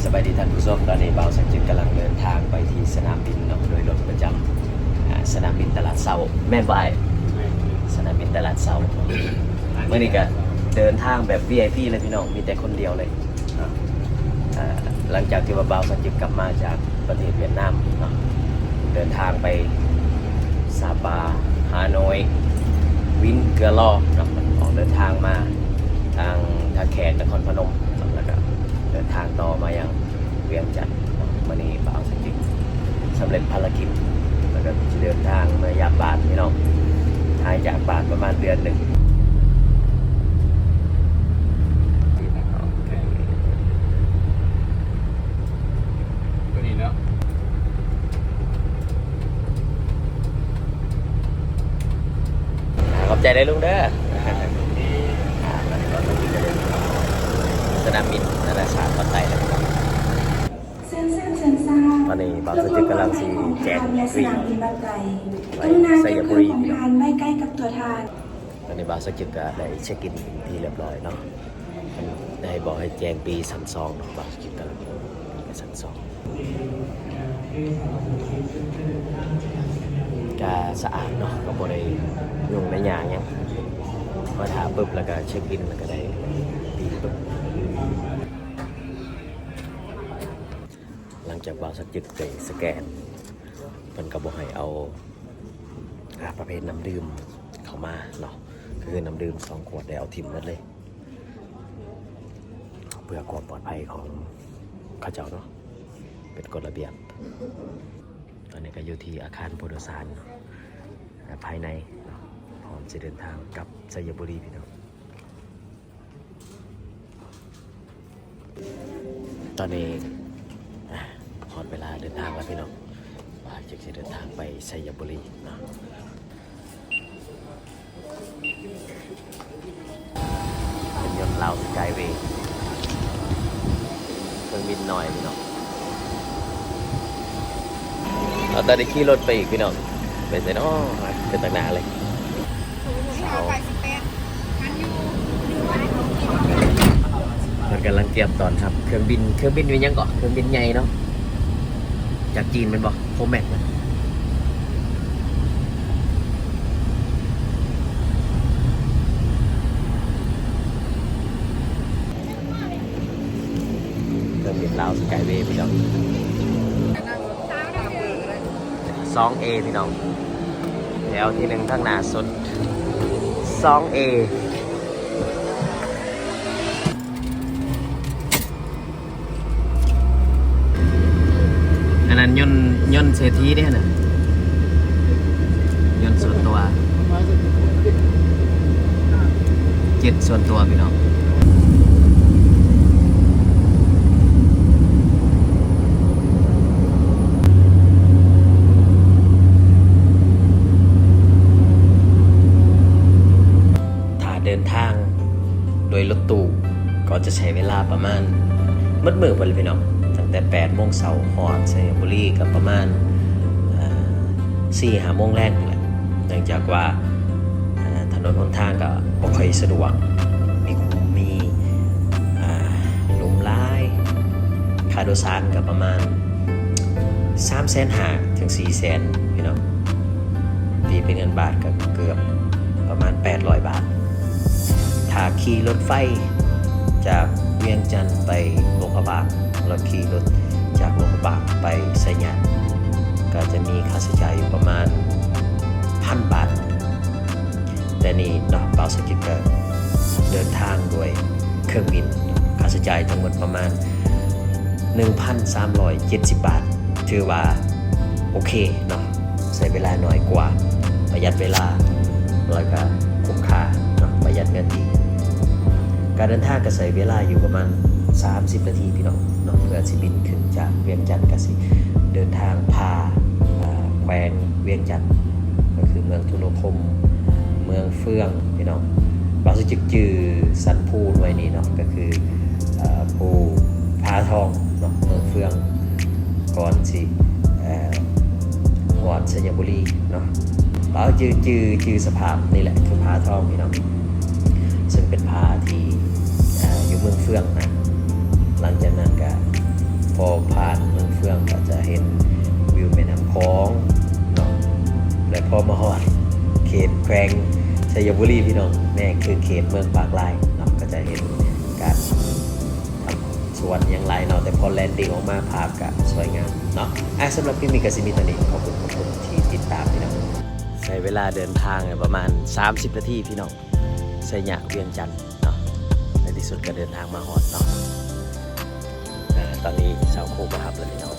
ສະບາຍດີທ່ານຜູ້ຊົມ, ຕອນນີ້ບ່າວສັກຈິດກຳລັງເດີນທາງໄປທີ່ສະໜາມບິນເນາະ ໂດຍລົດປະຈຳ ອາ ສະໜາມບິນຕະຫຼາດເຊົ້າ ແມ່ນບໍ່ອ້າຍ? ສະໜາມບິນຕະຫຼາດເຊົ້າ. ມື້ນີ້ກະເດີນທາງແບບ ວີໄອພີ ເລີຍພີ່ນ້ອງ, ມີແຕ່ຄົນດຽວເລີຍເນາະ. ອາ ຫຼັງຈາກທີ່ວ່າບ່າວສັກຈິດກັບມາຈາກປະເທດຫວຽດນາມເນາະ, ເດີນທາງໄປຊາປາ, ຮາໂນຍ, ວິນເກືອລໍເນາະ, ອອກເດີນທາງມາທາງທ່າແຂກ ນະຄອນພະນົມເນາະ, ແລ້ວກະເດີນທາງຕໍ່ມາຍັງ ວຽງຈັນ. ມື້ນີ້ບ່າວສັກຈິດສຳເລັດພາລະກິດ ແລ້ວກໍຊິເດີນທາງເມືອຢາມບ້ານພີ່ນ້ອງ, ຫາຍຈາກບ້ານປະມານເດືອນໜຶ່ງ. ຕົວນີ້ເນາະ. ອ່າ ຂອບໃຈເດີລຸງເດີ. ອ່າ ຕອນນີ້ກໍເດີນທາງສະໜາມບິນນານາຊາດຕອນໃຕ້ແລ້ວ. ຕອນນີ້ບ່າວສັກຈິດກຳລັງຊິແຈກກຣີດໄປໄຊຍະບູລີພີ່ນ້ອງ. ຕອນນີ້ບ່າວສັກຈິດກໍໄດ້ເຊັກອິນເປັນທີ່ຮຽບຮ້ອຍເນາະ. ໄດ້ບອກໃຫ້ແຈ້ງປີຊັ້ນສອງເນາະ, ບ່າວສັກຈິດກຳລັງໄປຊັ້ນສອງ. ກະສະອາດເນາະ, ກໍບໍ່ໄດ້ຫຍຸ້ງໄດ້ຍາກຫຍັງ, ມາຖ້າປຶບແລ້ວກະເຊັກອິນ ແລ້ວກະໄດ້ປີປຶບ. ຫຼັງຈາກບ່າວສັກຈິດໄປສະແກນ, ເພິ່ນກໍບໍ່ໃຫ້ເອົາ ອາ ປະເພດນ້ຳດື່ມເຂົ້າມາເນາະ, ກໍຄືນ້ຳດື່ມສອງຂວດໄດ້ເອົາຖິ້ມໝົດເລີຍ ເພື່ອຄວາມປອດໄພຂອງເຂົາເຈົ້າເນາະ, ເປັນກົດລະບຽບ. ຕອນນີ້ກໍຢູ່ທີ່ອາຄານຜູ້ໂດຍສານ ອາ ພາຍໃນເນາະ, ພ້ອມຈະເດີນທາງກັບໄຊຍະບູລີພີ່ນ້ອງ. ຕອນນີ້ ອາ ຮອດເວລາເດີນທາງແລ້ວພີ່ນ້ອງ, ວ່າຈະເດີນທາງໄປໄຊຍະບູລີເນາະ. ເປັນຍົນລາວສະກາຍເວ ເຄື່ອງບິນນ້ອຍພີ່ນ້ອງ. ເອົາ ຕອນນີ້ຂີ່ລົດໄປອີກພີ່ນ້ອງ, ໄປໃສເນາະ ຂຶ້ນຕັ້ງໜ້າເລີຍ. ເພິ່ນກຳລັງກຽມຕ້ອນຮັບເຄື່ອງບິນ, ເຄື່ອງບິນມີຫຍັງເກາະ? ເຄື່ອງບິນໃຫຍ່ເນາະ, ຈາກຈີນແມ່ນບໍ່? ໂຄແມັກນະ. ເຄື່ອງບິນລາວສະກາຍເວ ພີ່ນ້ອງ. ສອງເອ ພີ່ນ້ອງ, ແຖວທີໜຶ່ງທາງໜ້າສຸດ ສອງເອ. ອັນນັ້ນຍົນ ຍົນເສດຖີເດ້ຫັ້ນນະ, ຍົນສ່ວນຕົວ ເຈັດສ່ວນຕົວພີ່ນ້ອງ. ຖ້າເດີນທາງໂດຍລົດຕູ້ ກໍຈະໃຊ້ເວລາປະມານໝົດມື້ພຸ້ນແຫຼະພີ່ນ້ອງ, ຕັ້ງແຕ່ແປດໂມງເຊົ້າຮອດໄຊຍະບູລີກໍປະມານ ເອີ ສີ່ຫ້າໂມງແລງພຸ້ນແຫຼະ, ເນື່ອງຈາກວ່າ ເອີ ຖະໜົນຫົນທາງກໍບໍ່ຄ່ອຍສະດວກ, ມີຂຸມ ມີ ອ່າ ຫຼຸມຫຼາຍ, ຄ່າໂດຍສານກໍປະມານສາມແສນຫ້າເຖິງສີ່ແສນພີ່ນ້ອງ. ຕີເປັນເງິນບາດກໍເກືອບປະມານແປດຮ້ອຍບາດ. ຖ້າຂີ່ລົດໄຟຈາກວຽງຈັນໄປຫຼວງພະບາງ ແລ້ວຂີ່ລົດຈາກຫຼວງພະບາງໄປໄຊຍະ ກໍຈະມີຄ່າໃຊ້ຈ່າຍຢູ່ປະມານພັນບາດ. ແຕ່ນີ້ເນາະ ບ່າວສະກິດກໍເດີນທາງດ້ວຍເຄື່ອງບິນ, ຄ່າໃຊ້ຈ່າຍທັງໝົດປະມານໜຶ່ງພັນສາມຮ້ອຍເຈັດສິບບາດ. ຖືວ່າໂອເຄເນາະ, ໃຊ້ເວລາໜ້ອຍກວ່າ, ປະຢັດເວລາ ແລ້ວກະຄຸ້ມຄ່າເນາະ, ປະຢັດເງິນດີ. ການເດີນທາງກະໃຊ້ເວລາຢູ່ປະມານສາມສິບນາທີພີ່ນ້ອງເນາະ, ເພື່ອຊິບິນຂຶ້ນຈາກວຽງຈັນ ກະຊິເດີນທາງຜ່ານ ເອີ ແຂວງວຽງຈັນ ກໍຄືເມືອງທຸລະຄົມ, ເມືອງເຟືອງພີ່ນ້ອງ. ບ່າວສະກິດຈື່ສັນພູໜ່ວຍນີ້ເນາະ, ກໍຄື ເອີ ພູຜາທອງເນາະ, ເມືອງເຟືອງ ກ່ອນຊິ ເອີ ຮອດໄຊຍະບູລີເນາະ. ບ່າວຈື່ ຈື່ ຈື່ສະພາບນີ້ແຫຼະ ຄືຜາທອງພີ່ນ້ອງ, ເຊິ່ງເປັນຜາທີ່ ເອີ ຢູ່ເມືອງເຟືອງນະ. ຫຼັງຈາກນັ້ນກະ ກໍຈະເຫັນວິວແມ່ນ້ຳຂອງເນາະ ແລະ ພໍມາຮອດເຂດແຂວງໄຊຍະບູລີພີ່ນ້ອງ ແມ່ນຄືເຂດເມືອງປາກລາຍເນາະ ກໍຈະເຫັນການ ສວນຫຍັງຫຼາຍເນາະ ແຕ່ພໍແລນດິ້ງອອກມາ ພາບກະສວຍງາມເນາະ. ອ່າ ສຳລັບຄລິບນີ້ກະຊິມີເທົ່ານີ້ ຂອບຄຸນ ຂອບຄຸນທີ່ຕິດຕາມພີ່ນ້ອງ. ໃຊ້ເວລາເດີນທາງປະມານສາມສິບນາທີພີ່ນ້ອງ ໄຊຍະ ວຽງຈັນເນາະ. ໃນທີ່ສຸດກະເດີນທາງມາຮອດເນາະ. ເອີ ຕອນນີ້ຊາວໂຄກມາຮັບແລ້ວພີ່ນ້ອງ.